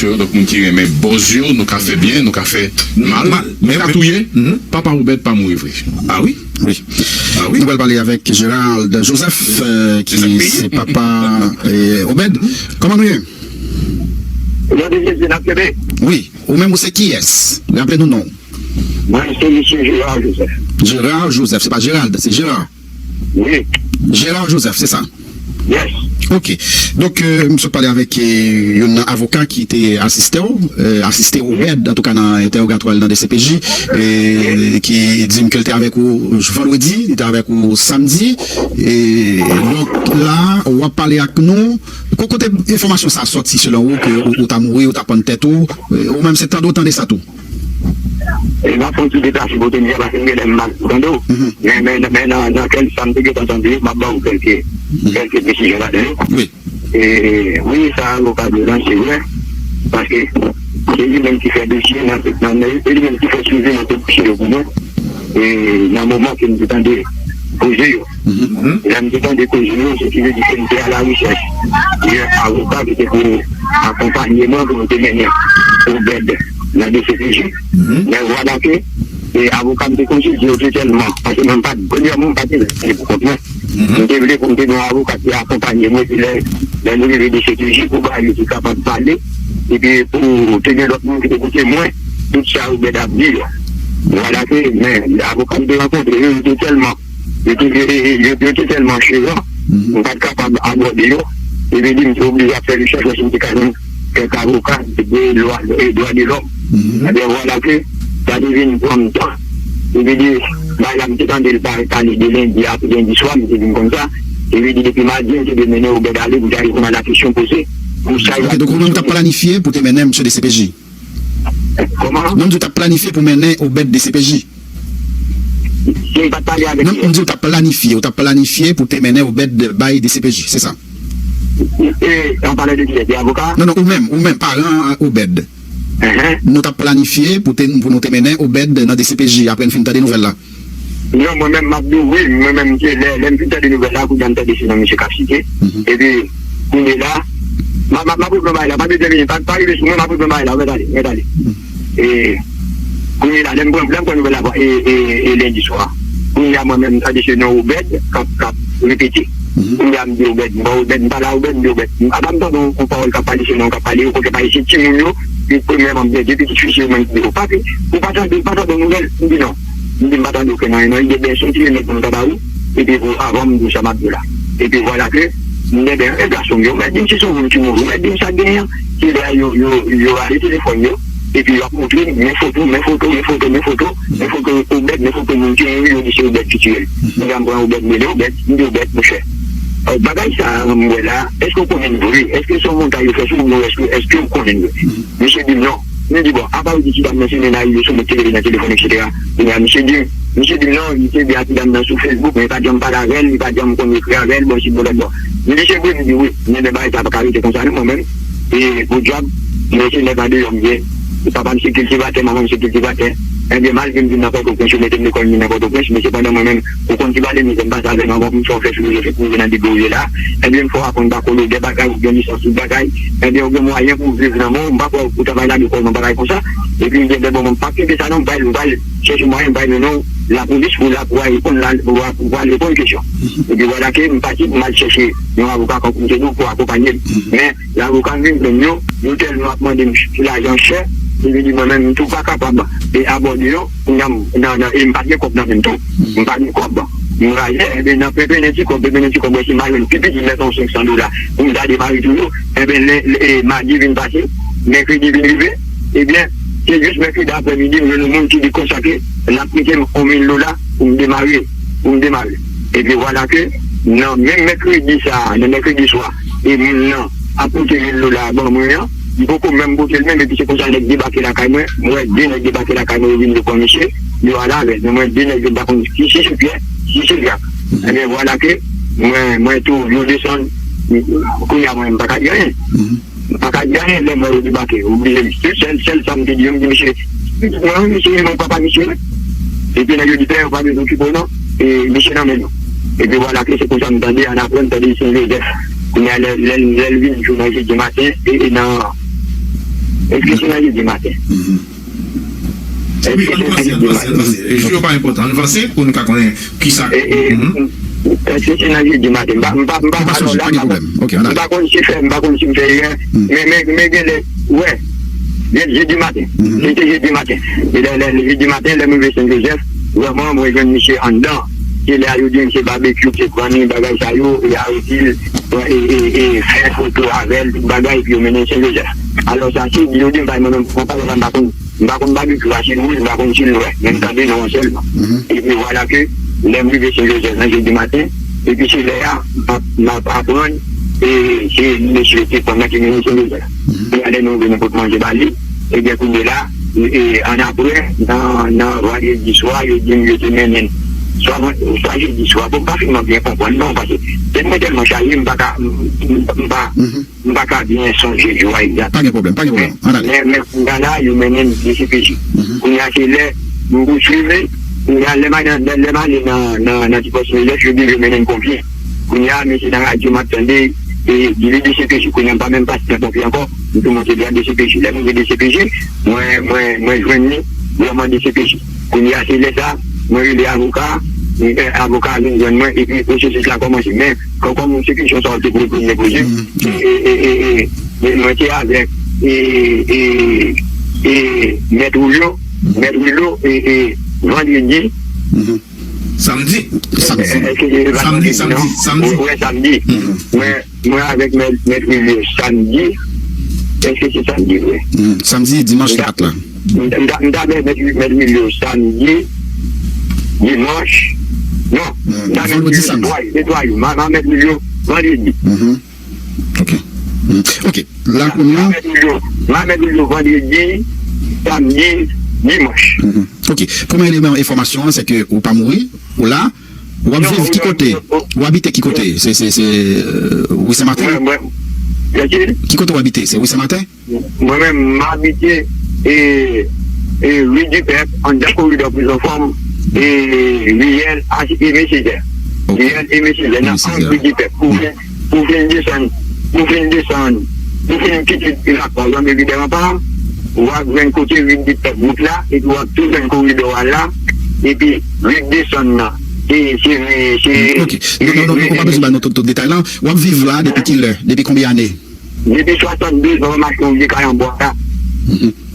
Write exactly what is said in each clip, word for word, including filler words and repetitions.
Donk, moun ki renmen bòz yo, nou ka fè byen, nou ka fè mal, mal, nou ka touye. Papa Obed pa mouri vre. Ah wi. Wi. Ah wi. Nou pral pale avèk Gérald Joseph, euh, ki se papa, euh, Obed. Kòman nou ye? Wi, ou menm ou se kiyès? Raple nou non. Mwen se mesye Gérard Joseph. Gérard Joseph, se pa Gérald, se Gérard. Wi. Gérard Joseph, se sa? Yes. Ok. Donk, euh, m sot pale avèk, euh, youn nan avoka ki te asiste w, euh, asiste Obed, antouka nan entèwogatwa l nan D C P J, euh, ki di m ke l te avèk ou vandredi, li te avèk ou samdi. E donk, la, w ap pale ak nou. Ko-, kote enfòmasyon sa a sòti selon ou, ke ou, ou ta mouri, ou ta pann tèt ou, euh, ou menm se tande w tande sa tou? E m ap fè yon ti deplase pou te di a, paske m genlè m mal tande w. Men, men, men nan, nan kèk sa m te gentan tande, m ap ba w kèlke, kèlke presizyon ladan yo. Wi. E, wi, sa avoka di w lan, se vre. Paske se li menm ki fè dosye nan, nan, nan, se li menm ki fè swivi nan tout dosye yo pou mwen. E nan moman ke m te tande koze yo, lè m te tande koze yo, se ki vle di ke m te a la rechèch de avoka ki te pou akonpanye mwen pou m te mennen Obed nan D C P J. Men vwala ke, e, avoka m te konsilte yo te tèlman, paske mwen m pa t, premyèman, m pa t vle pou kont mwen. M te vle pou m te gen yon avoka ki akonpanye mwen, epi lè, lè nou rive D C P J, pou bagay yo te kapab pale, epi pou te gen lòt moun ki te koute mwen, tout sa Obed ap di yo. Vwala ke, men, avoka m te rankontre yo, yo te tèlman, yo te, yo, yo te tèlman cheran, m pa t kapab abòde yo. Epi li, m te oblije ap fè rechèch, wè si m te ka jwenn kèk avoka de lwa, e dwa de lòm. Ebyen, vwala ke sa te vin pran m tan. Epi li, bagay la, m te tande l pa-, pale de lendi, apre lendi swa, m te vin konn sa. Epi li, depi madi, m te vin mennen Obed ale pou ta reponn a la kesyon poze. Pou sa, ok, donk ou menm w t ap planifye pou te mennen misye D C P J? Kòman? Non, m di w t ap planifye pou mennen Obed D C P J. Si m pa t pale avèk li. Non, m di w t ap planifye, ou t ap planifye pou te mennen Obed bay D C P J, se sa? E, an palan de kiyès? De avoka? Non, non, ou menm, ou menm, paran an Obed. Nou t ap planifye pou te, pou nou te mennen Obed nan D C P J apre n fin tande nouvèl la. Non, mwen menm, m ap di w, wi, mwen menm, se lè, lè m fin tande nouvèl la, kounye a m tande se non misye k ap site. Epi, kounye la, m a, m a, m ap regle bagay la, pa bezwen vini, pa, pa rive sou mwen, m ap regle bagay la, ou mèt ale, mèt ale. E, kounye la, lè m pran, lè m pran nouvèl la, e, e, e lendi swa. Kounye a, mwen menm, m tande se non Obed k ap, k ap repete. Kounye a, m di Obed, m ba Obed, m pale a Obed, m di Obed, apa m tande yon, yon pawòl k ap pale, se non k ap pale, okontrè, pale se timoun yo, e premyèman, m gen de pitit fi, se yo menm ki di, o papi, ou pa tande, ou pa tande nouvèl? M di non. M di m pa tande okenn anyen, non, li di, ebyen, se yon ti remèd pou m ta ba ou, epi pou, avan m di w sa m ap di w la. Epi vwala ke, m di, ebyen, e gason m yo, mèt di m si se yon moun ki mouri, mèt di m sa k genyen, se lè yo, yo, yo rale telefòn yo, epi y ap montre m, men foto, men foto, men foto, men foto, men foto Obed, men foto moun ki mouri, yo di se Obed ki tiye l. M di a m pran Obed, m rele Obed, m di Obed, monchè, bagay sa a m wè la, èske w konnen l vre? Èske se yon montay yo fè sou moun, èske, èske w konnen l vre? Misye di m non. M di, bon, apa w di ti dam nan se nèg la rive sou mwen ki rele nan telefòn, etsetera. Kounye a, misye di m, misye di m non, li te di a ti dam nan sou Facebook, men li pa t janm pale avè l, li pa t janm konn ekri avè l, bon, si bon lòt bò. M di, se vre? Li di, wi. Men, men bagay sa pa ka rete konsa, non, mwen menm. E, podyab, men se nèg andeyò m ye. Papa m se kiltivatè, manman m se kiltivatè. Ebyen, malgre m vin nan Pòtoprens, yo mete m lekòl, m vin nan Pòtoprens, men sepandan, mwen menm, ou konn ti pale mizè m pase avè m avan pou m fè w fè sou rezo sosyo pou rive nan nivo w ye la. Ebyen, m fè w aprann pa kole, ou gen bagay, ou gen lisans, tout bagay. Ebyen, ou gen mwayen pou w viv nan men w, m pa kwè ou ta bay lage kò w nan bagay konsa. Epi, m gen de moman, m pa kite sa non, m pral, m pral chèche mwayen, m pral mennen w lapolis pou la, pou al reponn la, pou, pou al reponn kesyon. Epi, vwala ke m pati pou m al chèche yon avoka kòm m te di w pou akonpanye m. Men, avoka m vin jwenn yo, yo tèlman ap mande m lajan chè, epi di mwen menm, m tou pa kapab, e, abòde yo. Kounye a, m, nan, nan, e m pa t gen kòb nan men m tou. M pa t gen kòb. M raje, ebyen, nan pepennen ti kòb, pepennen ti kòb, wè si m pa jwenn pi piti, m mèt yon senk san dola pou m ta demare toujou. Ebyen, lè, lè, e, madi vin pase, mèkredi vin rive, ebyen, se jis mèkredi aprèmidi, m jwenn yon moun ki di konsa ke l ap prete m yon mil dola pou m demare, pou m demare. Epi vwala ke, nan menm mèkredi sa a, nan mèkredi swa, e moun nan ap pote mil dola a ban mwen an, m poko menm pote l menm, epi se konsa nèg debake lakay mwen, m wè de nèg debake lakay mwen, yo vin reprann misye, yo ale avè l. Men mwen, de nèg yo, m pa konn si se Pyè, si se Jak. Ebyen, vwala ke mwen, mwen tou, yo desann, kounye a mwen, m pa ka di anyen. M pa ka di anyen, lè m wè yo debake, oblije, se sèl, sèl sa m te di yo, m di, mesye, pitit mwen wi, misye, men papa misye wi. Epi nèg yo di, pè, ou pa bezwen okipe w non, e misye nan men nou. Epi vwala ke se konsa m tande, annapre m tande se Jozèf. Kounye a, lè, lè, lè l vin jou nan jedi maten, e, e nan, Èske se nan jedi maten? Èske se nan jedi maten? Jou yo pa enpòtan. Ann vanse pou nou ka konnen kisa. Èske se nan jedi maten? M pa, m pa, m pa, alò la, m pa konn, m pa konn si fè, m pa konn si m fè erè, men, men, men genlè, wè, jedi maten. Se te jedi maten. E lè, lè, jedi maten, lè m rive Sen Jozèf, vrèman, mwen jwenn misye anndan. Se lè a yo di m se babekyou ki te pran li, bagay sa yo, e arete l, e, e, e fè foto avè l, tout bagay, epi yo mennen l Sen Jozèf. Alò sa, se di yo di m bay mwen menm, mwen pa, mwen pa konn, m pa konn babekyou a, si l wouj, m pa konn si l vè, men m tande non an sèlman. Epi vwala ke lè m rive Sen Jozèf nan jedi maten, epi se lè a, m ap, m ap aprann, e se mesye te pran nan ki mennen Sen Jozèf. Epi lè nou rive, nou pot manje ba li, ebyen kounye la, e, e, annapre, nan, nan vandredi swa, yo di m yo te mennen l swa van-, swa jedi swa. Bon, m pa finman byen konprann non, paske tèt mwen tèlman chaje, m pa ka, m, m, m pa, m pa ka byen sonje jou a egzak. Pa gen pwoblèm, pa gen pwoblèm. Ann ale. Men, men kounye a la, yo mennen m D C P J. Kounye a se lè m pouswiv li, kounye a lè m al nan, lè, lè m ale nan, nan, nan ti pòs Sen Jozèf, yo di yo mennen m Konpyen. Kounye a, mesye nan radyo m ap tande, e, di li D C P J. Kounye a, m pa menm pase nan Konpyen ankò, m tou monte dwat D C P J. Lè m rive D C P J, mwen, mwen, mwen jwenn li vrèman D C P J. Kounye a, se lè sa, mwen rele avoka, e, avoka a vin jwenn mwen, epi pwosesis la kòmanse. Men, kòm, kòm se kesyon sa w te pre-, premye poze, e, e, e, e, e, e mwen te avèk, e, e, e, Mèt Willo, Mèt Willo, e, e, vandredi, Samdi. Samdi. Èske se pa samdi, samdi, samdi? Wè, samdi. Mwen, mwen avèk mèt, mèt Wilio samdi. Èske se samdi vre? Samdi, dimanch kat la. M ta, m ta, m ta avèk mèt, mèt Wilio samdi, dimanch. Non, m ta avèk vandredi, samdi. Se twa jou, se twa jou. M a, m a mèt Wilio vandredi. Ok. Ok. La kounye a. M a mèt Wilio, m a mèt Wilio vandredi, samdi, dimanch. Ok. Premye eleman enfòmasyon an, se ke ou pa mouri, ou la, w ap viv ki kote? Ou abite ki kote? Se, se, se, euh, Wi Sen Maten? Ki kote w abite? Se Wi Sen Maten? Mwen menm, m abite, e, e, Ri Dipèp, anndan koridò prizon fòm, e, riyèl Aime Césaire. Riyèl Aime Césaire, nan ang Ri Dipèp. Ou vin, ou vin desann, ou vin desann, ou vin kite lakòz an, epi dè ranpa, w ap jwenn kote Ri Dipèp wout la, epi w ap tou jwenn koridò a la, epi Ri desann nan. E, se, se, ok. Non, non, non, ou pa bezwen ba nou tout, tout detay la. W ap viv la depi ki lè? Depi konbyen ane? Depi swasannde, papa m achte yon vye kay an bwa la.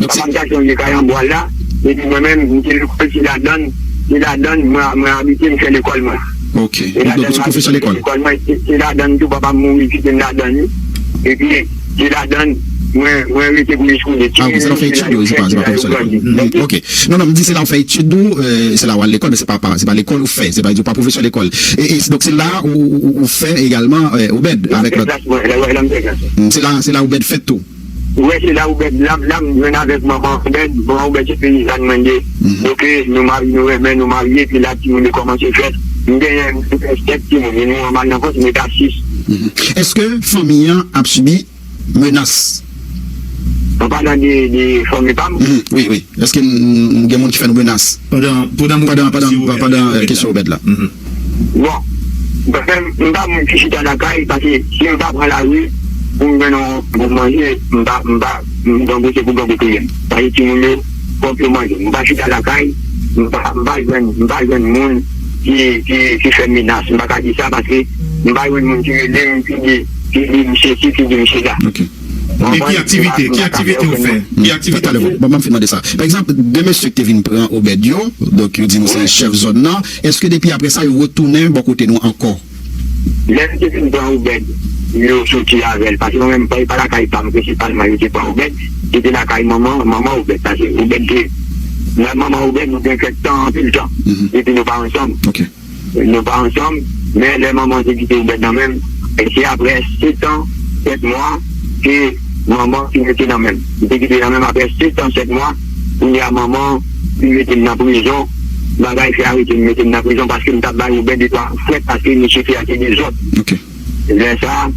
Papa m te achte yon vye kay an bwa la. Epi mwen menm, m te lekòl, se ladann, se ladann mwen, mwen abite, m fè lekòl mwen. Ok. Donk, ou se pwofesè lekòl? Lekòl mwen, se, se ladann tou, papa m mouri, kite m ladann li. Epi, se ladann mwen, mwen rete pou jis kounye. Ah, ok, se la w fè etid ou, se pa, se pa pwofesè lekòl. Ok. Non, non, m di se la w fè etid ou, euh, se la w al lekòl, men se pa, pa, se pa lekòl ou fè, se pa, ou pa pwofesè lekòl. E, e, donk, se la ou, ou, ou fè egalman, euh, Obèd avèk lòt. Se la, se la Obèd fèt tou. Wi, se la Obèd, la, la m jwenn avèk manman Obèd, manman Obèd se peyizàn mwen ye. Donk, nou mari, nou renmen, nou marye, epi la timoun yo kòmanse fèt. M genyen sèt timoun, e nou anba nan fòs, nou ta sis. Èske fanmi an ap sibi menas? An palan de, de fanmi pa m? Wi, wi. Èske n, n gen moun ki fè nou menas? Pandan, pandan, pandan, pandan, pandan kesyon Obèd la. Bon, m pa fè, m pa moun ki chita lakay, paske si m pa pran lari pou m jwenn yon bon manje, m pa, m pa, m gangote pou gangote ye. Paske timoun yo fòk yo manje. M pa chita lakay, m pa, m pa jwenn, m pa jwenn moun ki, ki, ki fè menas. M pa ka di sa paske m pa jwenn moun ki rele m, ki di, ki di m sesi, ki di m sela. Ok. Men ki aktivite, ki aktivite ou fè? Ki aktivite ou fè? Bon, m ap fin mande sa. Pa egzanp, de mesye ki te vin pran Obèd yo, donk yo di nou se chèf zòn nan, èske depi apre sa yo retounen bò kote nou ankò? Lè m te vin pran Obèd, yo soti avè l, paske mwen menm, pa, pa lakay pa m prensipalman yo te pran Obèd, se te lakay manman, manman Obèd, paske Obèd te, manman Obèd, nou te fè tan, anpil tan, depi nou pa ansanm. Ok. Nou pa ansanm, men lè manman te kite Obèd nan men m, e se aprè sèt an, sèt mwa, ke manman fin rete nan men m. Li te kite nan men m aprè sèt an, sèt mwa, kounye a manman fin mete m nan prizon, bagay fè arete m, mete m nan prizon paske m t ap bay Obèd de twa kout frèt paske mesye fè a te dezòd. Ok. Lè sa,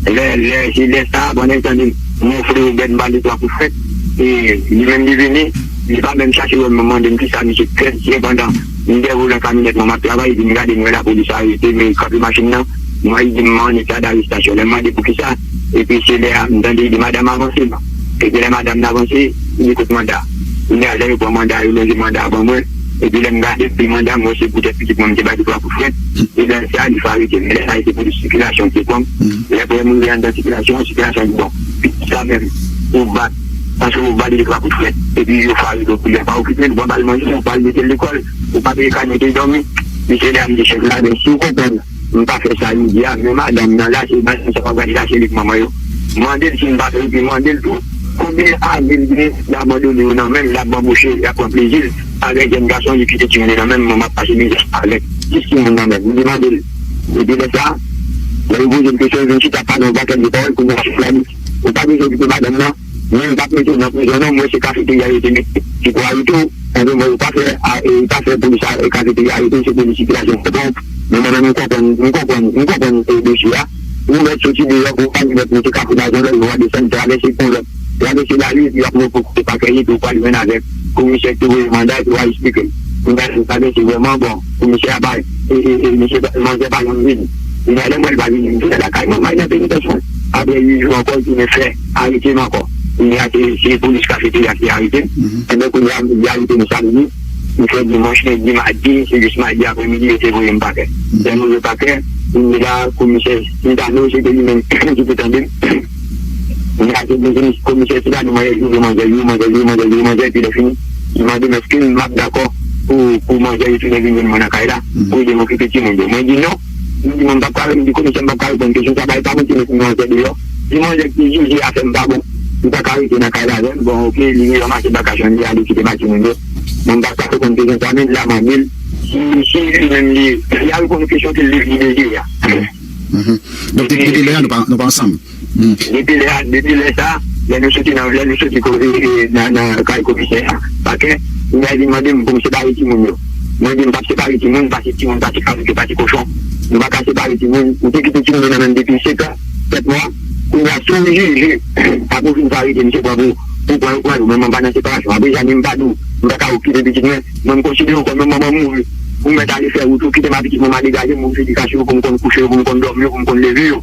lè, lè, se lè sa, pandan l tande m ofri Obèd m ba l de twa kout frèt, e li menm li vini, li pa menm chache wè m, mande m kisa misye t fè, sepandan m dèyè volan kamyonèt mwen m ap travay, epi m gade m wè lapolis arete m, e kanpe machin nan, m wè li di m an eta darestasyon. Lè m mande poukisa, epi se lè a m tande li di, madanm, avanse non. Epi lè madanm nan avanse, li di kote manda. Kounye a, lè yo pran manda, yo lonje manda a ban mwen. Epi lè m gade, epi manda, m wè se poutèt pitit mwen, m te bay de twa kout frèt. E lè sa, li fè arete m. Lè sa, se polis sikilasyon ki te pran m. Lè premye m rive anndan sikilasyon, sikilasyon di bon, pitit sa menm, ou bat, paske ou bat de twa kout frèt. Epi yo fè arete w pou li, pa okipe l, ou pa ba l manje, ou pa al mete l lekòl, ou pa peye kay mete l dòmi. Misye di a, m di chèf la, men si w konprann, m pa fè sa li di a, men madanm nan la, se madanm sa w ap gade la, se li k manman yo. Mande l si m pa fè, epi mande l tou, konbyen ane l gen, l abandone yo nan men m, l ap anboche, l ap pran plezi l, avèk jèn gason, li kite timoun yo nan men m, mwen m ap pase mizè avèk dis timoun nan men m. M di mande l. Epi lè sa, lè yo poze m kesyon, yo vin chita pale yon pakèt de pawòl, kounye a chèf la di, ou pa bezwen okipe madanm nan, mwen m p ap mete w nan prizon non, mwen se kafeterya yo te mete, se pou arete w. Anben mwen, yo pa fè, a, e, yo pa fè polis a, e, kafeterya arete, se polis sikilasyon k pran w. Men mwen menm, m konprann, m konprann, m konprann, e, dosye a. Ou mèt soti deyò, ou pa mèt mete kafou nan zòn, ou a desann, travèse pon lòt. Travèse lari, epi w ap rive pou kote pakè, epi w pral jwenn avèk komisè ki te voye manda, epi w al eksplike l. Kounye a, li travèse vrèman, bon, komisè a pa, e, e, e, misye pa, manzè pa janm vini. Kounye a, lè m wè l pa vini, m tounen lakay mwen, m al nan penitansye. Apre uit jou ankò, l tounen fè arete m ankò. Kounye a, se, se polis kafeterya ki arete m. Anben, kounye a, li arete m samdi. M fè dimanch, lendi, madi, se jis madi apremidi, yo te voye m pakè. Lè m rive pakè, kounye a, komisè Sitano, se te li menm ki te tande m. Kounye a, se te komisè Sitano, mwen, yo jwenn manzè, yo, manzè, yo, manzè, yo, manzè, epi lè fini, li mande m èske m ap dakò pou, pou manzè yo tounen vin jwenn mwen nan kay la, pou ede m okipe timoun yo. Mwen di non. M di, mwen p ap ka reponn, m di, komisè, m p ap ka reponn kesyon sa, bay pa mwen ti mesye nan antè deyò. Di manzè ki jije afè m pa bon, li pa ka rete nan kay la avè m. Bon, oke, li ranmase bagaj li, li ale kite m ak timoun yo. Mwen m p ap ka reponn kesyon sa, men m la mande l si, si li menm li, li a reponn kesyon ke li, li dezire a. Donk, depi, depi lè a, nou pa, nou pa ansanm. Depi lè a, depi lè sa, lè nou soti nan, lè nou soti kote, e, nan, nan kay komisè a, pakè, li vin mande m pou m separe timoun yo. Mwen di m p ap separe timoun, paske timoun pa se kalote, pa se kochon. Nou pa ka separe timoun. Ou te kite timoun yo nan men m depi senk an, sèt mwa. Kounye a, si w jije, apre w fin fè arete, misye pran pou, pou pran yo, pran yo. Men mwen pa nan separasyon. Apre, Jani, m pa di w, m pa ka okipe pitit mwen. Mwen, m konsidere w kòm yon manman mouri. Ou mèt ale fè wout ou, kite m a pitit mwen, m a degaje m, pou m fè edikasyon yo, pou m konn kouche yo, pou m konn dòmi yo, pou m konn leve yo.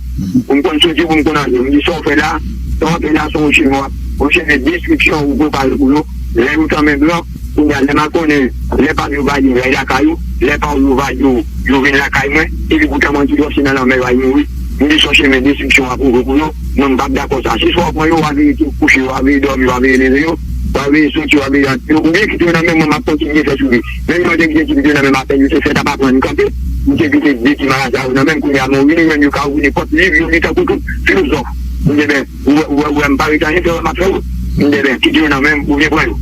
Pou m konn soti, pou m konn antre. M di, sa w fè la, sa w ap fè la, se yon chemen, yon chemen destriksyon ou prepare pou yo. Lè yo tanmen blan, kounye a, lè m al konnen, lè pa m yo va di m ray lakay ou, lè pa w yo va di w yo vin lakay mwen, epi poutan mwen di w se nan lanmè yo al mouri. M di se yon chemen destriksyon w ap ouvri pou yo, mwen m p ap dakò sa. Si swa w pran yo, w a veye tou kouche yo, w a veye dòmi, w a veye leve yo, w a veye soti, w a veye antre yo, oubyen kite yo nan men mwen, m ap kontinye fè sou li. Menm jan te kite ti pitit yo nan men m, apèn yo te fèt ap aprann kanpe, m te kite de ti marasa yo nan men m, kounye a mwen vini, menm yo ka ouvri nenpòt liv yo li tankou tout filozòf. M di, men, Ou wè, ou wè, ou wè, m pa ret anyen, frè, m ap fè wout. M di, ben, kite yo nan men m, ou vin pran yo.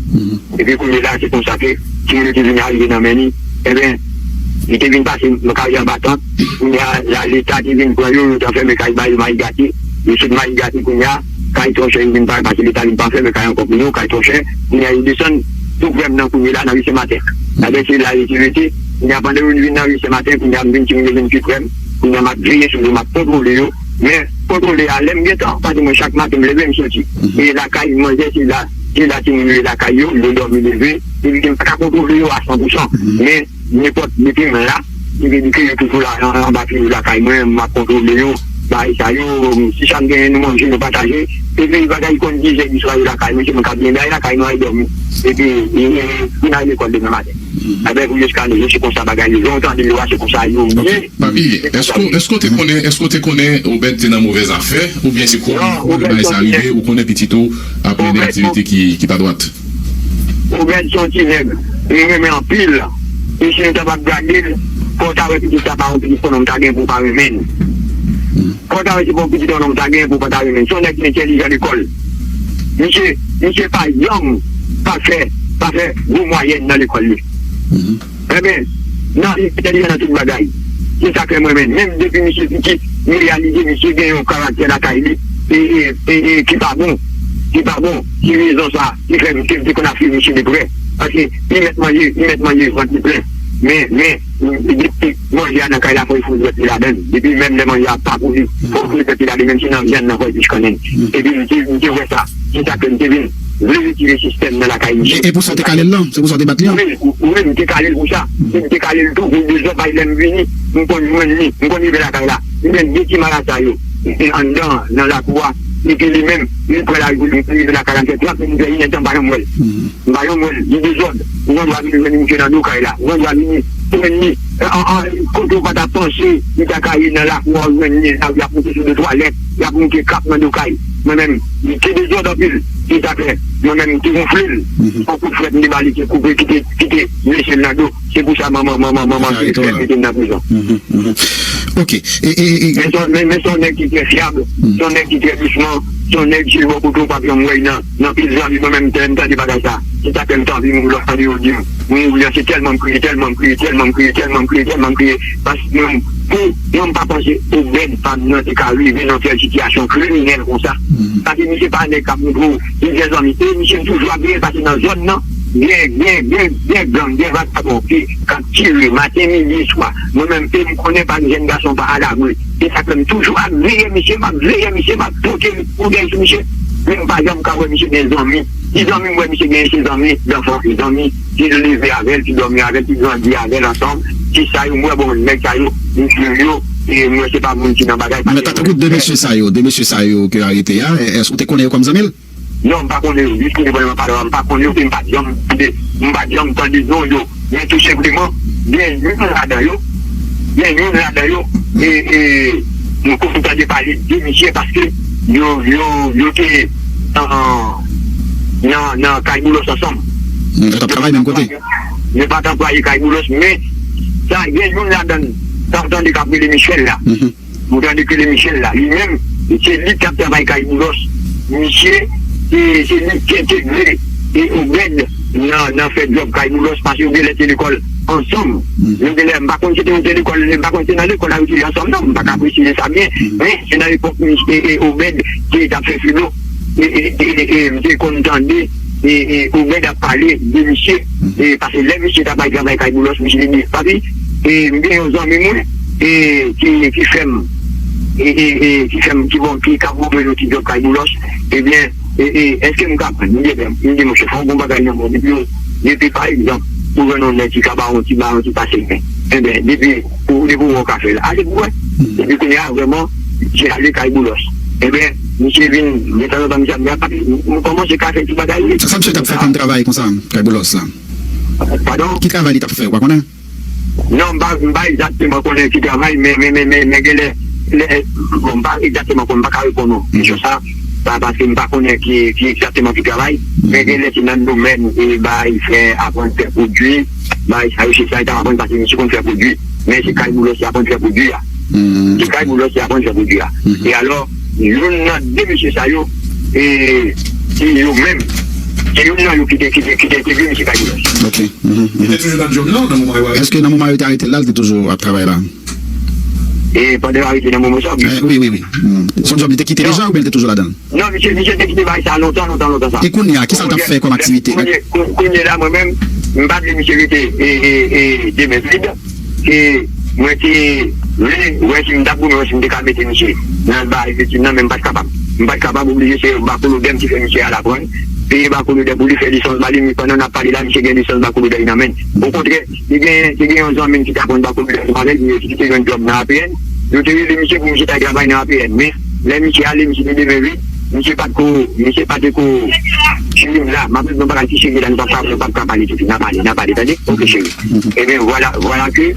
Epi kounye la, se konsa ke timoun yo te vin arive nan men li. Enben, li te vin pase nan karyè anba tant. Kounye a, la, Leta te vin pran yo, yo te anfèmen kay ba yo Mayi Gate. Yo sot Mayi Gate kounye a, kay twò chè, yo vin pa, paske Leta vin pa anfèmen kay ankò pou yo, kay twò chè. Kounye a, yo desann tou prè m nan kounye la, nan ri Sen Maten. Enben, se la yo te rete. Kounye a, pandan yo vin nan ri Sen Maten, kounye a, m vin timoun yo vin pi prè m. Kounye a, m ap veye sou yo, m ap kontwole yo. Men, kontwole a, lè m gentan, paske mwen chak maten m leve, m soti. E lakay manzè, se la, se la timoun yo ye lakay yo, yo dòmi leve, epi ke m pa ka kontwole yo a san pou san. Men, nenpòt, depi m la, se vle di ke yo toujou la, an, anba pye yo lakay mwen, m ap kontwole yo, bagay sa yo, si sa m genyen nou manje, nou pataje, epi bagay konn diz è di swa yo lakay mwen, se mwen k ap byen bay lakay nou al dòmi. Epi, e, e, pou n al lekòl demen maten. Avèk ou jiska nou, se konsa bagay yo ye. Jan w tande yo a, se konsa yo ye. Papi, èske, èske w te konnen, èske w te konnen Obed te nan movèz afè, oubyen se kòm lè bagay sa rive, ou konnen pitit ou ap mennen aktivite ki, ki pa dwat? Obed se yon ti nèg, li renmen anpil. E si nou ta p ap gade l, fò w ta wè pitit sa pa yon pitit konnen w ta gen pou w pa renmen l. Fò w ta wè se pa yon pitit konnen w ta gen pou w pa ta renmen l. Se yon nèg ki entèlijan lekòl. Misye, misye pa janm pa fè, pa fè gwo mwayèn nan lekòl li. Enben, nan, li entèlijan nan tout bagay. Se sa k fè m renmen l. Menm depi misye piti, m reyalize misye gen yon karaktè lakay li, e, e, e, e, ki pa bon. Ki pa bon. Se rezon sa ki fè m te, te konn ap swiv misye de prè. Paske li mèt manje, li mèt manje vant li plen. Men, men, depi manje a nan kay la, fò l fout dwèt li ladan l. Depi menm lè manje a pa pou li, fò l fout dwèt li ladan l, menm si nan vyann nan, fò l pich kannen. Epi m te, m te wè sa. Se sa ke m te vin vle retire sistèm nan lakay misye. E, e pou sa w te kale l lan? Se pou sa w te bat li an? Wi, wi, m te kale l pou sa. E m te kale l tou pou dezòd, bay lè m vini, m konn jwenn li, m konn rive lakay la. M jwenn de ti marasa yo. Li te anndan, nan lakou a, epi li menm, li pran lari pou li, li rive lakay la, li fè trant minit, fè inèdtan, m pa janm wè l. M pa janm wè l, li dezòd. Ou gen dwa vin jwenn misye nan do kay la. Ou gen dwa vin jwenn li, an, an, kote w pa ta panse li ta ka ye nan lakou a, ou jwenn li nan lari, l ap moute sou do twalèt, l ap moute kap nan do kay. Mwen menm, li te dezòd anpil, li ta fè. Mwen menm, m te wonfle l. Yon kout frèt m te ba li, ki koupe, ki te, ki te blese l nan do. Se pou sa manman, manman, manman ki fè mete l nan prizon. Ok. E, e, e, Men se yon, men, men se yon nèg ki trè fyab, se yon nèg ki trè dousman, se yon nèg se bò kote w p ap janm wè l nan, nan pil zanmi, mwen menm m tande bagay sa. Se sa fè m t anvi mouri lòt tande yo di m mouri an, se tèlman m kriye, tèlman m kriye, tèlman m kriye, tèlman m kriye, tèlman m kriye. Paske mwen, pou mwen m pa panse Obed pa m nan te ka rive nan tèl sitiyasyon kriminèl konsa. Paske misye pa nèg k ap montre w plizyè zanmi. E misye m toujou ap veye l paske nan zòn nan, gen, gen, gen, gen gang, gen vakabon ki, k ap tire maten, midi, swa. Mwen menm, e m konnen pa gen jèn gason pa alabri. E sa fè m toujou ap veye misye, m ap veye misye, m ap pote koudèy sou misye. Men m pa janm ka wè misye gen zanmi. Ti zanmi m wè misye genyen se zanmi danfans li, zanmi ki leve avè l, ki dòmi avè l, ki grandi avè l ansanm. Se sa yo m wè, bon, nèg sa yo, m swiv yo, e m wè se pa moun ki nan bagay. Men tankou de mesye sa yo, de mesye sa yo ke arete a, èske ou te konnen yo kòm zanmi l? Non, m pa konnen yo. Jis kounye a, pandan m ap pale w la, m pa konnen yo, e m pa t janm tande, m pa t janm tande non yo. Men tou senpleman, gen youn ladan yo, gen youn ladan yo, e, e, m konn tande pale de misye paske yo, yo, yo te nan, nan, nan kay Boulos ansanm. Yo t ap travay menm kote? Yo pa t anplwaye kay Boulos, men sa, gen youn ladan, sa m tande k ap rele Michel la. Ou tande ke le Michel la, li menm, se li k t ap travay kay Boulos. Misye, se, se li ki entegre e Obed nan, nan fè djòb kay Boulos, paske yo genlè te lekòl ansanm. Yo genlè, m pa konn si te yo te lekòl, m pa konn si se nan lekòl la yo te ye ansanm non, m pa ka presize sa byen. Men se nan epòk misye e Obed te t ap fè filo, e, e, e, e, m te konn tande e, e, Obed ap pale de misye, e, paske lè misye t ap al travay kay Boulos, misye te di, papi, e, m gen yon zanmi mwen, e, ki, ki fè m, e, e, e, ki fè m, ki bon, ki ka pwopozem yon ti djòb kay Boulos, ebyen, e, e, èske m ka pran? M di, ebyen, m di, monchè, fò w gon bagay nan men w, depi, depi, pa egzanp, ou jwenn yon nèg ki ka ba w yon ti, ba w yon ti pase men, ebyen, depi, ou, depi w wè w ka fè l, ale pou w wè. Epi kounye a, vrèman, misye ale kay Boulos. Ebyen, misye vin, detanzantan, misye ap di, a, papi, m kòmanse ka fè ti bagay wi. Sa misye t ap fè kòm travay konsa, kay Boulos la? Padon? Ki travay li t ap fè, ou pa konnen? Non, m pa, m pa egzakteman konnen ki travay, men, men, men, men, men genlè, lè, bon, m pa egzakteman konnen, m pa ka reponn ou kesyon sa, pa, paske m pa konnen ki, ki egzakteman ki travay, men genlè se nan domèn, e, bay fè, aprann fè pwodui, bay sa yo, se sa li t ap aprann, paske misye konn fè pwodui. Men se kay Boulos li aprann fè pwodui a. Se kay Boulos li aprann fè pwodui a. E alò, youn nan de mesye sa yo, e, se yo menm, se youn nan yo ki te, ki te, ki te entegre misye kay Boulos. Ok. Li te toujou nan djòb lan nan moman yo arete l? Èske nan moman yo te arete l la, li te toujou ap travay la? E pandan yo arete nan moman sa, wi. Wi, wi, wi. Se yon djòb li te kite deja oubyen li te toujou ladan l? Non, misye, misye te kite bagay sa lontan, lontan, lontan sa. E kounye a, kisa l t ap fè kòm aktivite? Kounye, kounye la, mwen menm, m pa t vle misye rete e, e, e, de men vid. E mwen te vle wè si m t ap goumen, wè si m te ka mete misye nan bagay etid nan, men m pa t kapab. M pa t kapab, oblije se bakolodè m ki fè misye al aprann. Peye bakolodè pou li fè lisans ba li, men pandan n ap pale la, misye gen lisans bakolodè li nan men l. Okontrè, Te gen, te gen yon zanmi m ki t aprann bakolodè ansanm avè l, misye ki te jwenn djòb nan A P N. Yo te rele misye pou misye t al travay nan A P N. Men, lè misye ale, misye te demen vid. Misye pa t ko, misye pa te ko swiv la. M ap regle yon bagay ki serye la, nou p ap ka, nou p ap ka pale tousuit. N a pale, n a pale, tande? Oke, cheri. Ebyen, vwala, vwala ke,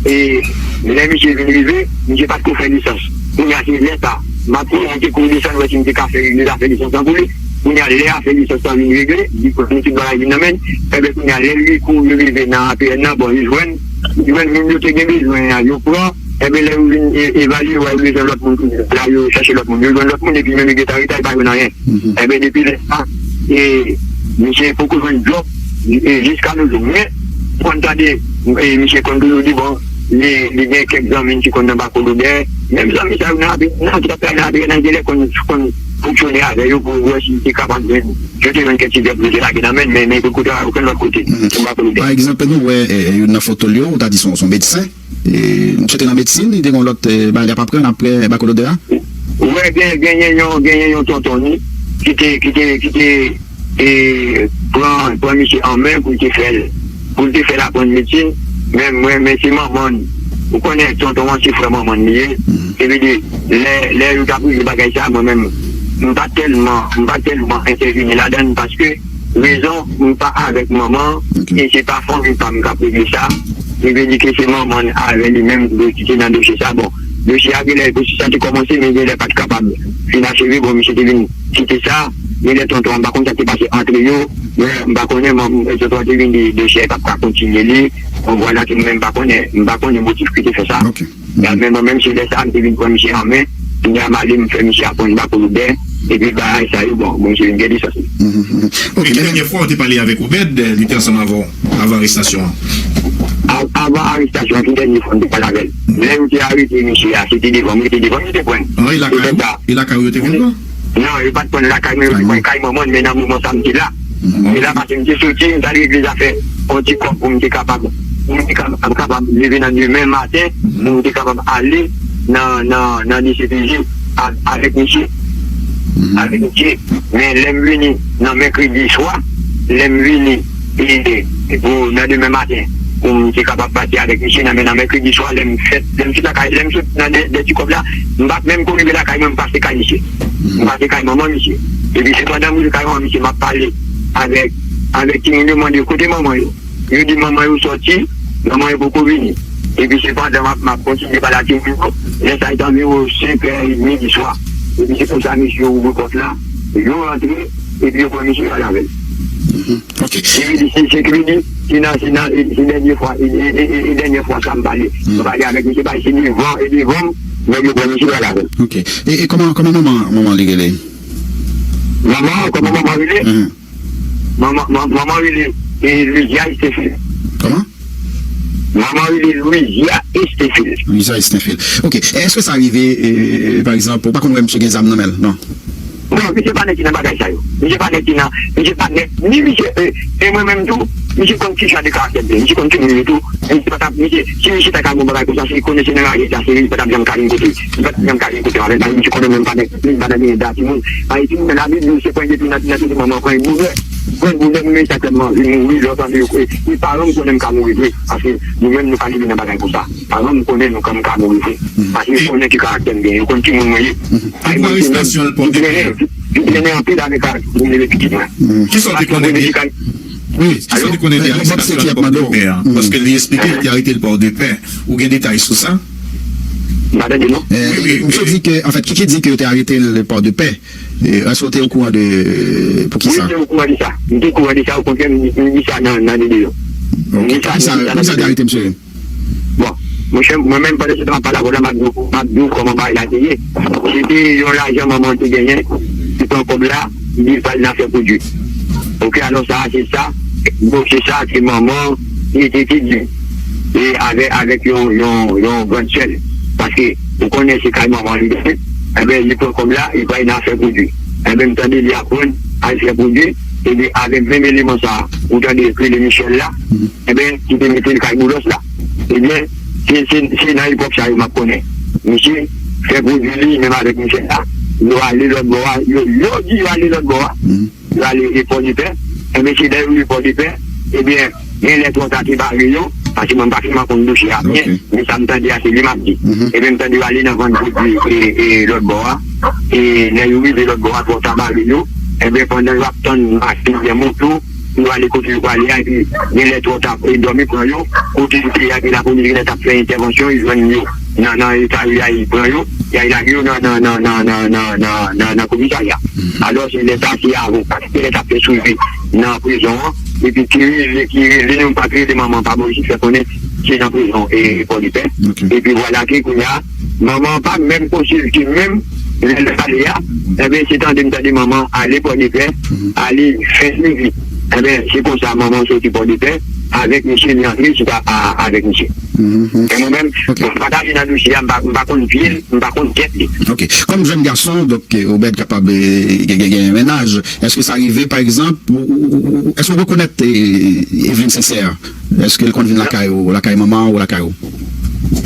e, lè misye vin rive, misye pa t ko fè lisans. Kounye a, se lè sa, m ap tou monte kou desann, wè si m te ka fè regle zafè lisans lan pou li. Kounye a, lè afè lisans lan vin regle, li pran tout bagay vin nan men l. Ebyen, kounye a, lè li kouri rive nan A P N nan, bon, li jwenn, li jwenn moun yo te gen bezwen an, yo pran. Ebyen, lè yo vin e, evalye, yo wè yo bezwen lòt moun tou. La, yo chèche lòt moun. Yo jwenn lòt moun, epi menm li gentan reta, li pa jwenn anyen. Ebyen, depi lè sa, e, misye poko jwenn djòb, e, jiska nou jou. Men, konn tande, e, misye konn toujou di, bon, li, li gen kèk zanmi ki konn nan bakolodè. Menm zanmi sa yo nan A P N nan, ki t ap travay nan A P N nan, genlè konn, konn fonksyone avè yo pou wè si li te kapab jwenn, yo te jwenn kèk ti djòb pou yo te lage nan men l, men, men li potko travay okenn lòt kote, nan bakolodè. Pa egzanp, nou wè, e, e, youn nan foto l yo, ou ta di se yon, se yon medsen. E, misye te nan medsin, li te gen yon lòt, e, bagay l ap aprann apre bakolodè a? Wi, gen, genyen yon, genyen yon tonton li ki te, ki te, ki te, e, pran, pran misye an men pou l te fè l, pou l te fè l aprann medsin. Men mwen, men se manman l. Ou konnen tonton an se frè manman l li ye. Epi de, lè, lè yo t ap regle bagay sa, mwen menm, m pa tèlman, m pa tèlman entèvini ladan l paske rezon m pa avèk manman an, e se pa fanmi pa m k ap regle sa. Li vle di ke se manman l avè li menm ki te nan dosye sa. Bon, dosye a genlè, pwosesis la te kòmanse, men genlè pa t kapab fin acheve. Bon, misye te vin kite sa. Genlè tonton an, m pa konn sa k te pase antre yo. Men m pa konnen, manm, tonton an te vin di dosye a p ap ka kontinye li. Bon, vwala ke mwen menm m pa konnen, m pa konnen motif ki te fè sa. Men mwen menm, se lè sa a, m te vin pran misye an men. Kounye a, m ale, m fè misye aprann ba pou Obed. Epi bagay sa yo, bon, bon, misye vin gen lisans li. E ki dènye fwa ou te pale avèk Obed, li te ansanm avè w, avan arestasyon an? Avan arestasyon an, ki dènye fwa m te pale avè l? Lè yo te arete misye a, se te devan mwen, se te devan yo te pran l. Se lè sa. E lakay ou yo te vin pran? Non, yo pa t pran l lakay mwen, yo te pran l kay manman l, men nan moman sa a, m te la. E la, paske m te soti, m t al regle zafè yon ti kòb pou m te kapab, pou m te kapab, kapab leve nan demen maten, pou m te kapab ale nan, nan, nan D C P J avèk misye. Avèk misye. Men lè m vini nan mèkredi swa, lè m vini e, e pou nan demen maten, pou m te kapab pati avèk misye nan, men nan mèkredi swa, lè m fèt, lè m sot lakay, lè m sot nan dè, dè ti kòb la, m pa t menm ko rive lakay mwen, m pase kay misye. M pase kay manman misye. Epi se pandan m rive kay manman misye, m ap pale avèk, avèk timoun yo, mande yo kote manman yo. Yo di manman yo sòti, manman yo poko vini. Epi se pandan m ap, m ap kontinye pale ak timoun yo, lè sa a te anviwon senk è edmi di swa. Epi se konsa mesye yo ouvri pòt la, yo rantre, epi yo pran misye yo al avè l. Ok. Li vle di se, se kredi, se nan, se nan, e, se dènye fwa, e, e, e, e dènye fwa sa m pale. M pale avèk misye, pale se devan, e devan m, nèg yo pran misye yo al avè l. Ok. E, e kòman, kòman manman, manman li rele? Manman, kòman manman rele? Manman, manman, manman rele, e, Louisia Estefil. Kòman? Manman rele Louisia Estefil. Louisia Estefil. Ok. E èske sa rive, e, pa egzanp, ou pa konn wè misye gen zam nan men l, non? Non, misye pa nèg ki nan bagay sa yo. Misye pa nèg ki nan, misye pa nèg, ni misye, e, e mwen menm tou, misye konn ki jan de karaktè m ye. Misye konn ki moun m ye tou. Misye pa t ap, misye, si misye ta ka gen yon bagay konsa, se li konnen se nan raje sa, se li, li pa t ap janm ka vin kote. Li pa t ap janm ka vin kote m avè l, paske misye konnen mwen m pa nèg, m pa nan gen da timoun. Paske timoun nan Labib, misye pran depi nan, nan tete manman, pran boulè. Pran boulè, moun sa tèlman vin mouri, lè w tande yo, e, e paran m konnen m ka mouri vre, paske nou menm nou pa leve nan bagay konsa. Paran m konnen nou, kan m ka mouri vre. Paske yo konnen ki karaktè m gen, yo konn ki moun mwen ye. Ay, mwen, se menm, li trennen, li trennen anpil avèk a, pou leve pitit mwen. Kisa w te konnen de, wi, kisa w te konnen de arestasyon l Pòdepè a? Paske li eksplike li te arete l Pòdepè. Ou gen detay sou sa? M pa tande, non. Wi, wi, m sot di ke, anfèt, Kiki di ke yo te arete l Pòdepè. Èske w te okouran de, poukisa? Wi, m te okouran de sa. M te okouran de sa, okontrè, m, m di sa nan, nan videyo. Ok, poukisa, poukisa yo te arete misye? Bon, monchè, mwen menm, pandan se tan m ap pale avè w la, m ap di w, m ap di w kòman bagay la te ye. Se te yon lajan manman te genyen, li pran kòb la, li di l pral nan afè pwodui. Ok, alò sa a, se sa, dosye sa a, se manman, li te, te di, e avè, avèk yon, yon, yon grann sè l. Paske, ou konnen se kay manman li genyen, enben, li pran kòb la, li pral nan afè pwodui. Enben, m tande li aprann al fè pwodui, enben, avèk menm eleman sa a, ou tande rele Michel la, enben, ki te mete l kay Boulos la. Ebyen, se, se, se nan epòk sa yo m ap konnen. Misye fè pwodui li menm avèk misye la. Yo ale lòt bò a, yo, yo di yo ale lòt bò a. Yo ale e Pòdepè. Ebyen, se lè yo rive Pòdepè, ebyen, gen lè twò ta te bare yo, paske mwen m pa tèlman konn dosye a byen, men sa m tande a, se li m ap di. Ebyen, m tande yo ale nan vann pwodui e, e lòt bò a. E lè yo rive lòt bò a, twò ta bare yo. Ebyen, pandan yo ap tann machin oubyen moto, yo ale kote yo prale a, epi gen lè twò ta, e dòmi pran yo, kote yo te ye a, epi lapolis gen lè t ap fè entèvansyon, yo jwenn yo nan, nan eta yo ye a, yo pran yo, y al lage yo nan, nan, nan komisarya. Alò, se lè sa, se avoka ki te t ap fè swivi nan prizon an, epi ki rele, ki rele nou, pa t rele manman, pa bon, jis fè konnen se nan prizon e Pòdepè. Epi vwala ke kounye a, manman an pa menm konsilte menm lè l ale a, enben, se tande m tande manman ale Pòdepè, ale fè swivi. Enben, se konsa manman an soti Pòdepè avèk misye, li antre chita a, avèk misye. Men mwen menm, bon, m pa t ale nan dosye a, m pa, m pa konn pye l, m pa konn tèt li. Ok. Kòm jèn gason, donk, Obed kapab, e, gen, gen, gen mennaj, èske sa rive, pa egzanp, ou, ou, ou, èske w rekonèt, e, Eveline Sincère? Èske l konn vin lakay ou, lakay manman ou, lakay ou?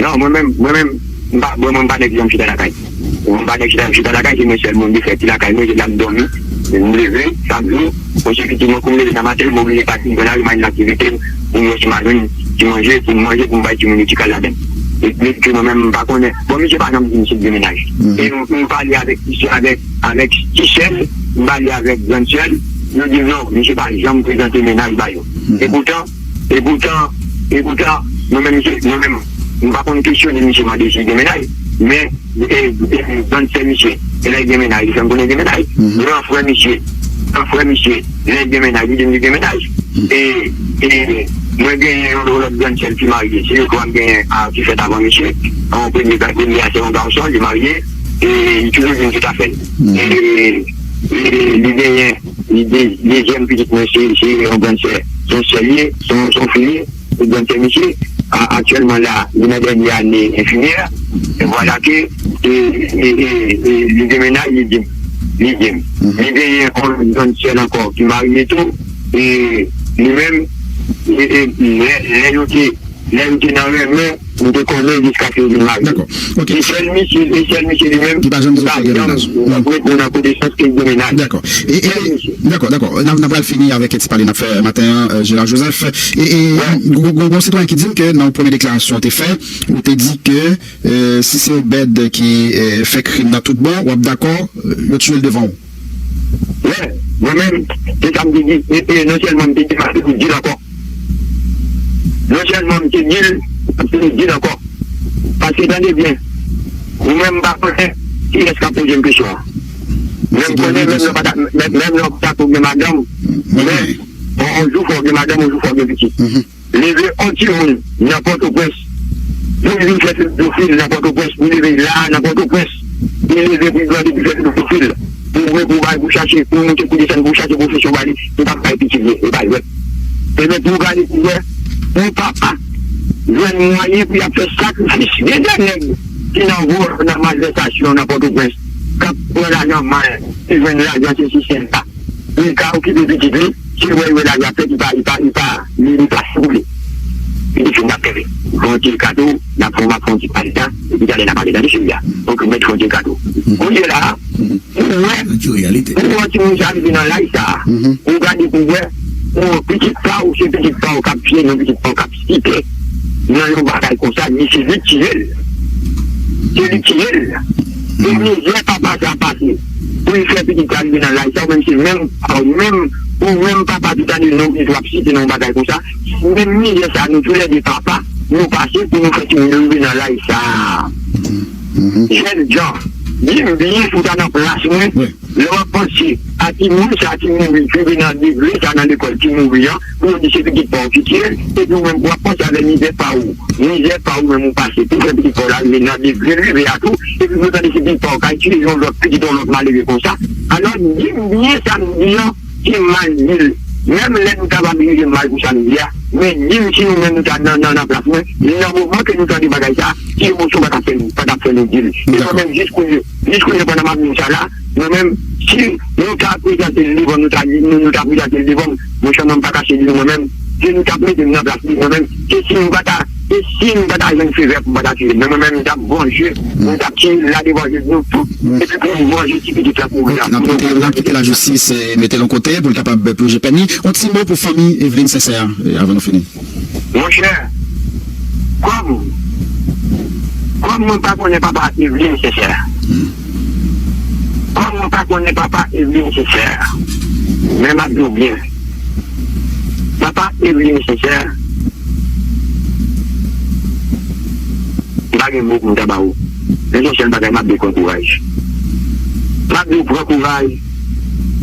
Non, mwen menm, mwen menm, m pa, mwen menm, m pa nèg ki janm chita lakay. Mwen pa nèg ki janm chita lakay, se mwen sèl moun ki fè ti lakay mwen, se la m dòmi. M leve, chak jou, mwen se pitit mwen, kou m leve nan maten, mwen oblije pati, m pran lari, m al nan aktivite m, pou m wè si m a jwenn ti manje, pou m manje, pou m bay timoun yo ti kal ladann. E, men ke mwen menm, m pa konnen. Bon, misye pa janm di misye gen mennaj. E m, m pale avèk, avèk avèk ti sè l, m pale avèk grann sè l, yo di m non, misye pa janm prezante mennaj ba yo. E poutan, e poutan, e poutan, mwen menm, mwen menm, m pa konn kesyone misye mande si l gen mennaj, men e, e, grann sè misye, lè l gen mennaj, li fè m konnen l gen mennaj. Gran frè misye, gran frè misye, lè l gen mennaj, li di m li gen mennaj. E, e mwen genyen yon lòt grann sè l ki marye, se yo twa m genyen a, ki fèt avan misye. Yon premye, premye a se yon gason, li marye, e li toujou di m tout afè l. E, e li genyen, li de, dezyèm pitit mwen, se, se yon grann sè, se yon sè l ye, se yon, se yon fi l ye. Ebyen, se misye, a, aktyèlman la, li nan dènye ane enfimyè. E vwala ke, e, e, e, e, li gen mennaj, li di m. Li di m. Li genyen yon jèn sè l ankò ki marye tou. E li menm, e, e, lè, lè yo te, lè yo te nan renmen, m te konnen jiskaske yo vin marye. Dakò. Ok. E sèl misye, e sèl misye li menm, ki pa janm di l gen mennaj. Li pa janm reponn an konesans ke l gen mennaj. Dakò. E, e, dakò, dakò. N ap, n ap pral fini avèk ti pale n ap fè maten an, euh, Gérard Joseph. E, e, gon, gon, gon sitwayen ki di m ke nan yon premye deklarasyon w te fè, ou te di ke, euh, si se Obed ki, euh, fè krim nan tout bon, w ap dakò, euh, yo tiye l devan w. Wè, mwen menm, se sa m te di. E, e non sèlman m te di, m ap toujou di l ankò. Non sèlman m te di l, m ap toujou di l ankò. Paske tande byen, ou menm m pa konnen kiyès k ap poze m kesyon an. Men m konnen menm lè w pa ta, menm, menm lè w pa ta ko gen madanm, men yon, yon jou fò w gen madanm, yon jou fò w gen pitit. Leve yon timoun nan Pòtoprens pou l vin fè pedofil nan Pòtoprens, pou l leve la a nan Pòtoprens, pou l leve pou l grandi pou l fè pedofil, pou w, pou w bay, pou w chache, pou w moute, pou w desann, pou w chache pwofesyon ba li, pou w pa bay pitit li, e pa jwèt. Ebyen, pou w gade pou w wè, yon papa jwenn mwayen pou y ap fè sakrifis. Gen de nèg ki nan vòlò, nan malvèsasyon, nan Pòtoprens, k ap pran lajan mal, ki jwenn lajan sesi sèl la. Li ka okipe pitit li, si l wè, l wè lajan fèt, li pa, li pa, li pa, li, li pa sou li. Li di, "Fò n ap kebe. Fè yon ti kato, n ap fè, n ap fè yon ti pale tan, epi talè n a pale tan de seri a." Donk, mèt fè yon ti kato. Kounye la, ou wè, ou wè timoun sa rive nan laj sa a. Ou gade pou wè, yon pitit pa ou, se pitit pa ou k ap pye, yon pitit pa ou k ap site nan yon bagay konsa, li se li k tiye l. Se li k tiye l. E mizè papa sa pase. Pou li fè pitit sa rive nan laj sa, ou menm se menm pa ou menm, ou menm papa tout ane non pitit w ap site nan yon bagay konsa. Menm mizè sa nou toulède papa, nou pase pou nou fè timoun yo rive nan laj sa. Jèn jan, di m byen si w ta nan plas mwen, lè w ap panse a timoun sa ki mouri, ki rive nan degre sa nan lekòl ki mouri an, pou yo di se pitit pa w ki tiye l, epi ou menm w ap panse avèk mizè pa ou. Mizè pa ou menm ou pase pou fè pitit pa w la rive nan degre l rive a tou, epi pou tande se pitit pa w k al tiye yon lòt pitit yon lòt malere konsa. Alò, di m byen sa m di an, ki m mal di l. Menm lè nou ta va dirije m mal pou sa m di a, men di m si nou menm nou ta nan, nan, nan plas mwen, nan moman ke nou tande bagay sa, ki emosyon pa t ap fè nou, pa t ap fè nou di l. E mwen menm, jis kounye, jis kounye pandan m ap di w sa la, mwen menm, si nou ta prezante l devan m, nou ta, nou, nou ta prezante l devan m, monchè, mwen m pa kache di nou mwen menm, si nou t ap mete m nan plas li mwen menm, se si m pa ta, se si m pa ta jwenn favè pou m pa ta tiye l. Men mwen menm, m t ap vanje, m t ap tiye l la devan je nou tout, epi pou m vanje ti pitit la kouri a. N ap kite, n ap kite lajistis, eh, mete l yon kote pou l kapab ploje pèn li. Yon ti mo pou fanmi Eveline Sincère, eh, avan nou fini. Monchè, kòm, kòm mwen pa konnen papa Eveline Sincère, kòm mwen pa konnen papa Eveline Sincère, men m ap di w byen, papa Eveline Sincère, m pa gen mo pou m ta ba ou. Men se yon sèl bagay m ap di w, pran kouraj. M ap di w pran kouraj,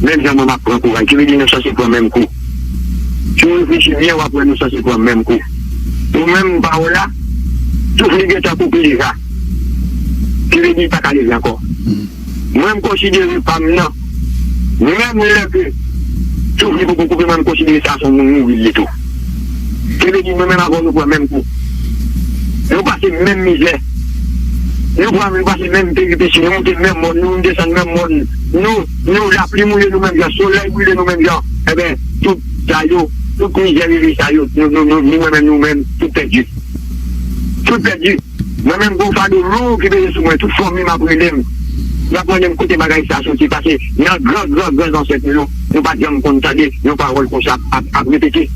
menm jan mwen m ap pran kouraj. Ki vle di nou sanse pran menm kou. Si w reflechi byen, w ap wè nou sanse pran menm kou. Ou menm, pa w la, souf li gentan koupe deja. Ki vle di li pa ka leve ankò. Mwen, m konsidere pa m nan, menm lè ke souf li poko koupe, mwen, m konsidere sa se yon moun mouri li ye tou. Ki vle di mwen menm avè w nou pran menm kou. Nou pase menm mizè. Nou pran, nou pase menm peripesi. Nou moute menm mòn, nou desann menm mòn. Nou, nou lapli mouye nou menm jan, solèy brile nou menm jan. Enben, tout sa yo, tout mizè rive sa yo, nou, nou, nou, nou, mwen menm, nou menm, tout pèdi. Tout pèdi. Mwen menm, gon fado lou ki peze sou mwen, tout fanmi m ap rele m. Y ap mande m kote bagay sa soti, paske nan gran, gran, gran zansèt nou yo, nou pa t janm konn tande yon pawòl konsa ap, ap repete.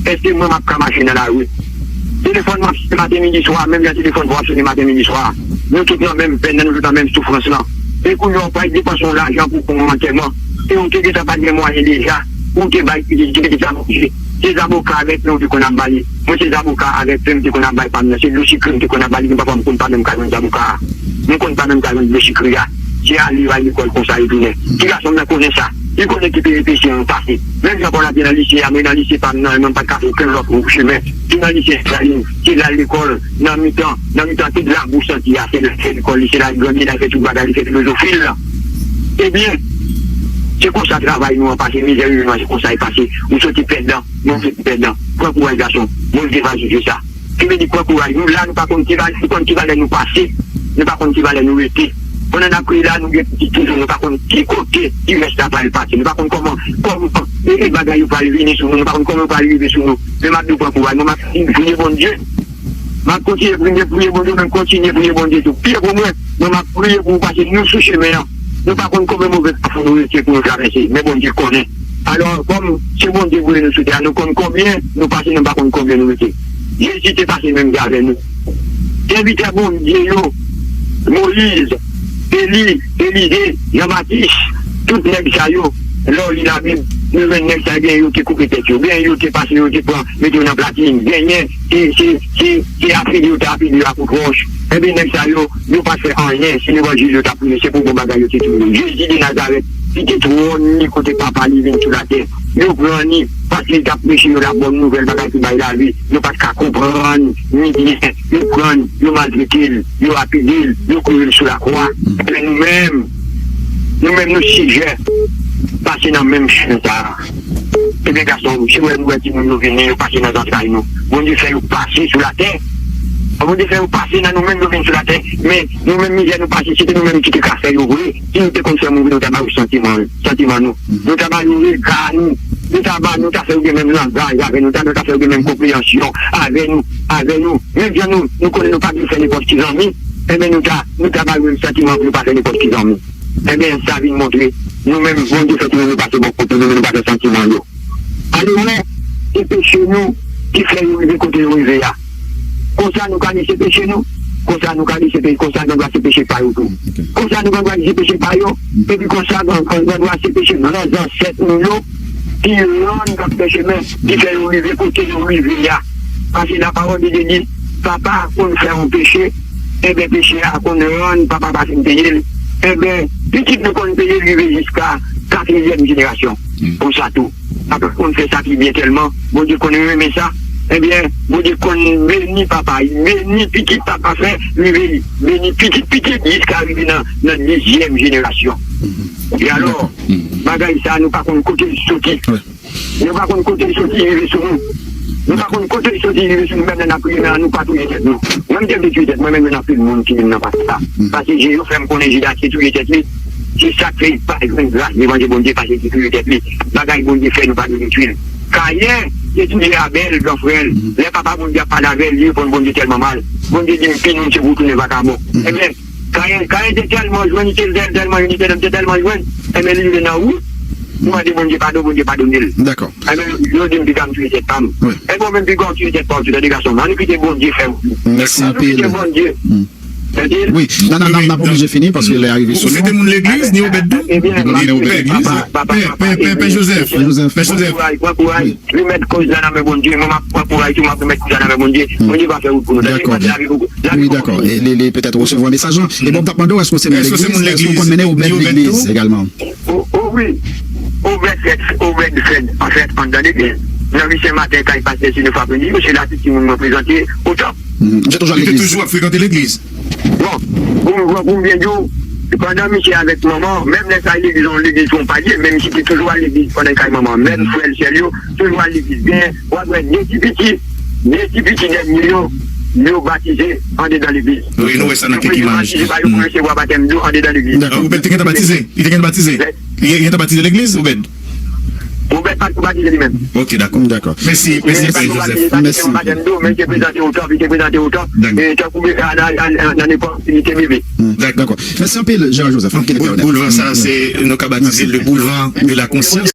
Èske mwen m ap ka mache nan lari? Telefòn m ap sone maten, midi, swa, menm jan telefòn pa w ap sone maten, midi, swa. Nou tout nan menm pèn nan, nou tout nan menm soufrans lan. E kounye a w pral depanse yon lajan pou fè yon antèman. E ou te gentan pa t gen mwayen deja pou w te bay pitit, te gentan manje. Se zaboka avèk pen ou te konn ap ba li. Mwen, se zaboka avèk pen m te konn ap bay pa m nan. Se dlo sikre m te konn ap ba li. Gen pafwa m konn pa menm ka jwenn zaboka a. M konn pa menm ka jwenn dlo sikre a. Se ale bay lekòl konsa li tounen. Ti gason m nan konnen sa. Li konnen ki peyi peche an pase. Menm jan Paul ap ye nan lise a, mwen nan lise pa m nan, mwen pa t ka fè okenn lòt chemen. Li nan lise a, li, se la l lekòl, nan mitan, nan mitan tout labou santi a, se la l fè lekòl li, se la l grandi, la l fè tout bagay, li fè filozofi l lan. Ebyen, se konsa travay nou an pase, mizè nou an, se konsa l pase. Ou soti pèdan, mwen soti pèdan. Pran kouraj gason, Bondye va jije sa. Ki vle di pran kouraj. Nou la, nou pa konn ki valè, nou konn ki valè nou pase. Nou pa konn ki valè nou rete. Pandan n ap kriye la, nou gen pitit toujou, nou pa konn ki kote ki rès la pral pase. Nou pa konn kòman, kòman e, e bagay yo pral vini sou nou, nou pa konn kòman yo pral rive sou nou. Men m ap di w pran kouraj, mwen m ap di, priye Bondye. M ap kontinye priye, priye Bondye, men kontinye priye Bondye tou. Priye pou mwen, mwen m ap priye pou w pase nou sou chemen an. Nou pa konn konbyen move kafou nou rete pou nou travèse, men Bondye konnen. Alò, kòm se Bondye voye nou sou tè a, nou konn konbyen nou pase, nou pa konn konbyen nou rete. Jezi te pase menm jan avè nou. Sèvitè Bondye yo, Moyiz, Eli, Elize, Jan Batis, tout nèg sa yo, lè w li Labib, nou jwenn nèg sa yo, genyen yo te koupe tèt yo, genyen yo te pase yo, te pran, mete yo nan platin, genyen se, se, se, se afili yo te afili yo ak kout wòch. Enben, nèg sa yo, yo pa t fè anyen, se levanjil yo t ap preche, se pou bon bagay yo te touye. Jezi de Nazarèt, kite twòn li kote Papa li vin sou latè. Yo pran li, paske li t ap preche yo la bòn nouvèl bagay ki bay lavi. Yo pa t ka konprann ni byen. Yo pran l, yo maltrete l, yo lapide l, yo kloure l sou lakwa. Enben, nou menm, nou menm, nou sijè pase nan menm chemen sa a. Ebyen, gason, se wè nou wè timoun nou vini, yo pase nan zantray nou. Bondye fè yo pase sou latè. Bondye fè yo pase nan nou menm, yo vin sou latè. Men, nou menm, mizè nou pase, se te nou menm ki te ka fè yo vre. Si nou te konn fè moun vre, nou ta ba yo santiman, santiman nou. Nou ta ba yo rega nou. Nou ta ba, nou ta fè yo gen menm langaj avè nou, ta, nou ta fè yo gen menm konpreyansyon avè nou, avè nou. Menm jan nou, nou konnen nou pa dwe fè nenpòt ki zanmi, enben, nou ta, nou ta ba yo menm santiman pou nou pa fè nenpòt ki zanmi. Enben, sa vin montre, nou menm, Bondye fè timoun nou pase bò kote, nou menm, nou pa fè santiman yo. Alewè, se peche nou ki fè yo rive kote yo rive a. Konsa nou ka di se peche nou, konsa nou ka di se peche, konsa nou ka di se peche pa yo tou. Konsa nou ka di se peche pa yo, epi konsa nou ka di se peche gran zansèt nou yo ki rann yo ap fè chemen, ki fè yo rive kote yo rive a. Paske lapawòl de Dye di, papa konn fè yon peche, enben peche a konn rann papa pa fin peye l. Enben, pitit nou konn peye l rive jiska katriyèm jenerasyon. Konsa tou. Papa konn fè sa pi byen tèlman, Bondye konn renmen sa. Ebyen, Bondye konn beni papa, beni pitit papa fè, rive beni pitit pitit jiska rive nan, nan dizyèm jenerasyon. E alò, bagay sa a, nou pa konn kote l soti. Nou pa konn kote l soti rive sou nou. Nou pa konn kote l soti rive sou nou, menm lè n ap priye, men an nou pa touye tèt nou. Mwen, m te vle touye tèt mwen, men gen anpil moun ki vin nan pati sa. Paske je yo fè m konnen Jidas te touye tèt li. Se sa k fè li pa jwenn gras devan je Bondye, paske li te touye tèt li. Bagay Bondye fè, nou pa dwe detwi l. Kayen te touye Abèl, gran frè l. Lè papa Bondye ap pale avè l, li reponn Bondye tèlman mal. Bondye di, "M pini w, se pou w tounen vakabon." Ebyen, Kayen, Kayen te tèlman jwenn, li te tèl-, tèlman jwenn, li te tèl-, te tèlman jwenn. Ebyen, li rive nan wout pou mande Bondye padon, Bondye padone l. Dakò. Ebyen, yo di m piga m touye tèt pa m. Wi. Ebyen, ou menm piga w touye tèt pa w tou, tande gason m. Ann kite Bondye fè wout. Mèsi anpil. Ann kite Bondye. Wi, n a, n a, n a, n ap oblije fini paske lè a rive sou nou. Ou se te moun legliz, ni Obèd tou? Ebyen, ni Obèd legliz. Pè, pè, pè, pè Jozèf. Pè Jozèf. Pè Jozèf. Pran kouraj, pran kouraj. Remèt koz la nan men Bondye. Mwen, m ap pran kouraj tou, m ap remèt koz la nan men Bondye. Bondye va fè wout pou nou. Dakò. Wi, dakò. E li, li petèt resevwa mesaj lan. E bon, m t ap mande w, èske w se moun legliz? Èske w se moun legliz? Èske w konn mennen Obèd legliz egalman? O, o wi. Obèd fèt, Obèd fèt, an fèt, anndan legliz. Nan misyon maten, kay pastè, se nèf apremidi, se la tout timoun mwen prezante o tanp. Ou te toujou ap frekante legliz? Bon, pou m, pou m byen di w, pandan misye avèk manman, menm lè sa legliz, yon legliz pou yon pa l ye, men misye te toujou al legliz pandan l kay manman. Menm frè l, sè l yo, toujou al legliz. Gen, w ap wè de ti piti, de ti piti dènye yo, yo batize andedan legliz. Wi, nou wè sa nan kèk imaj. Yo batize, ba yo pou resevwa batèm dlo andedan legliz. Dakò. Obèd te gentan batize? Li te gentan batize? Li, li gentan batize legliz, Obèd? Obèd pa t batize li menm. Ok, dakò. Dakò. Mèsi, mèsi, Pè Jozèf. Mèsi. Li te prezante o tanp, li te prezante o tanp. Dakò. E tankou bebe a nan, nan, nan, nan lepòk, li te bebe. Dakò. Mèsi anpil, Jean Joseph. Boul-, boulvan sa, se, nou ka batize l de boulvan de la konsyans.